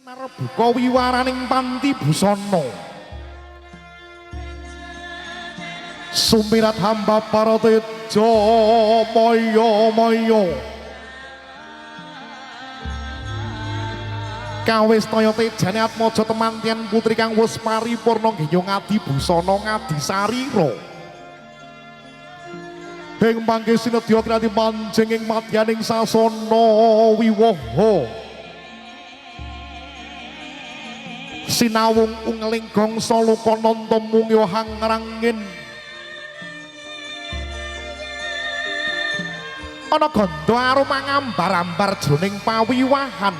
Narbuka wiwaraning panti busana. Sumirat hamba para teja maya-maya. Kawis toya tejane atmaja temantian putri kang wus paripurna nggih ngadi busana ngadi sarira. Ing mangke sinedya kinanti manjing ing madyaning sasana wiwaha. Sinawung ungeling gangsa lokananta mungya hangrangin. Ana gandha aroma ngambar-ambar jroning pawiwahan.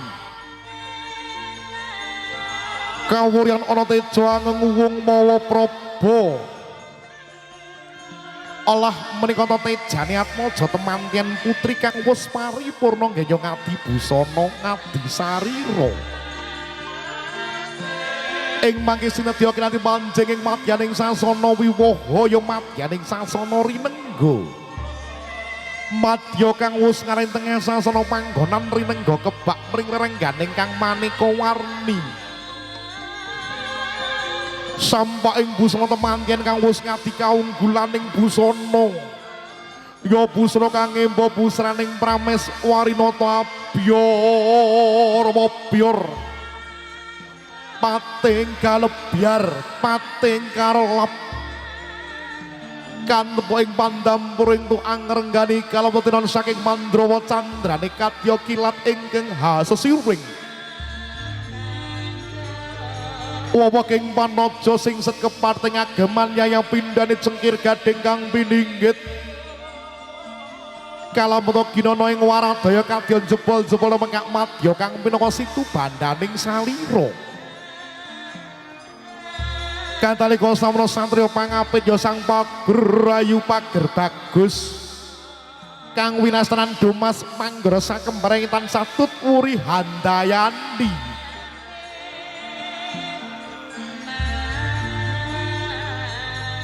Kawuryan ana teja angenguwung mawa praba. Allah menika ta tejane atmaja temantian putri kang wis paripurna nggih ngadi busana ngadi sarira. Ing mangke sinedya kinanti manjing ing madyaning sasana wiwaha ya madyaning sasana rinengga. Madya kang wis ngaring tengah sasana panggonan rinengga kebak mring rerengganing kang maneka warni. Sampak ing busana temantian kang wis ngadi kaunggulaning busana. Ya busana kang ngemba busraning prames warinata abyor mabyor. Pating kalebyar, pating karolap. Kantepo ing pandampur ing tuang ngrenggani kalawetinan saking Mandrawa candrane kadya kilat ingkang hasesiring. Wawaking panaja sing sekepating ageman yaya pindhane cengkir gading kang pininggit. Kalamata ginana ing waradaya kadya jebol-jebol mengak madya kang pinaka situ bandaning salira. Katalika samana satriya pangapit ya sang pager ayu pager bagus. Kang winastanan Domas manggara sakembareng tansah tut wuri handayani.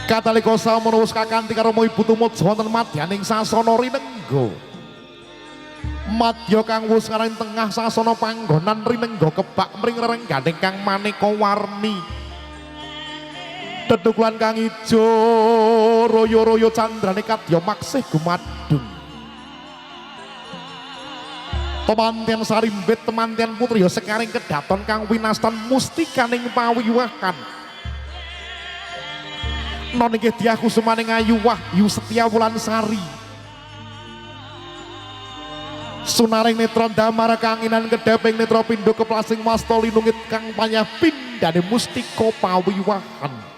Katalika samana wis kakanthi karo ibu tumut wonten madyaning sasana rinengga. Madya kang wis ngaran tengah sasana panggonan rinengga kebak mring rerengganing kang maneka warni. Tetukulan kang ijo royo-royo candrane kadya maksih gumadung. Temantian sarimbit temantian putri ya sekaring kedaton kang winastan mustikaning pawiwahan. Non inggih Dyah Kusumaning Ayu Wahyu Setya Wulansari. Sunaring netra damar kanginan kedheping netra pindha keplasing wasta linungit kang panyah pindhane mustika pawiwahan.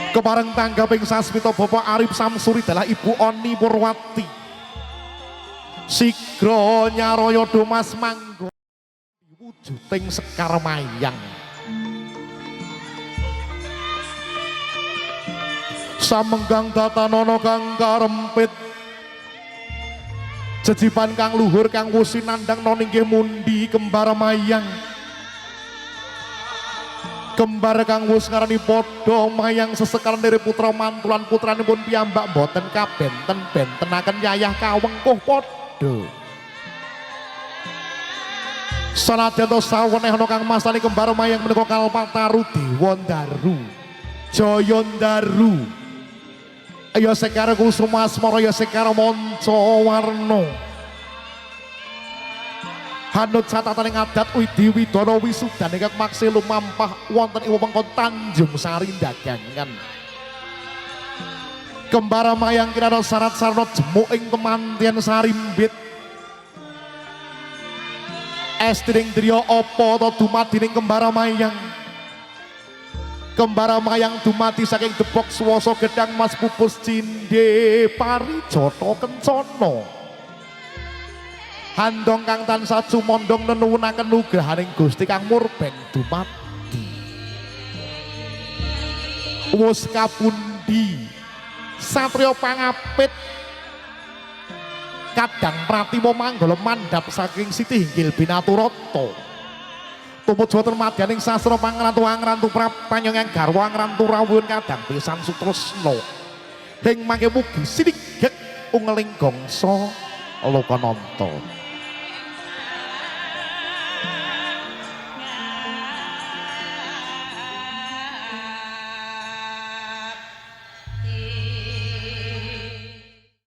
Kepareng tanggaping sasmita Bapak Arif Samsuri dalah Ibu Oni Purwati. Sigra nyaraya Domas mangga wujuding sekar mayang. Samenggang tatanana kang karempit. Jejipan kang luhur kang wusi nandang non inggih mundi kembar mayang. Kembar kang wus ngarani padha mayang sesekaran diri putra mantulan putranipun piyambak boten kabenten-bentenaken yayah kawengkuh padha. Sanadyan to saweneh ana kang mastani kembar mayang menika Kalpataru Dewa Ndaru Jaya Ndaru. Ya sekar kusuma asmara ya sekar manca warna. Hanut catataning adat widi widana wisudan ingkang maksih lumampah wonten ing wewengkon Tanjung Sari Dagangan. Kembara mayang kirana syarat sarana jemuk ing temantian sarimbit. Estining driya apa ta dumadining kembara mayang? Kembara mayang dumadi saking debok swasa gedang mas pupus cindhe parijata kencana. Handong kang tansah cumandhong nenuwunaken nugrahaning Gusti kang murbeng dumadi. Wus kapundi satriya pangapit kadang pratima manggala mandhap saking Siti Hinggil Binaturata. Tumut wonten madyaning sastra pangrantu angrantu prapanyong garwa angrantu rawuhun kadang pisan sutresna. Ing mangke mugi sinigek ungeling gangsa lokananta.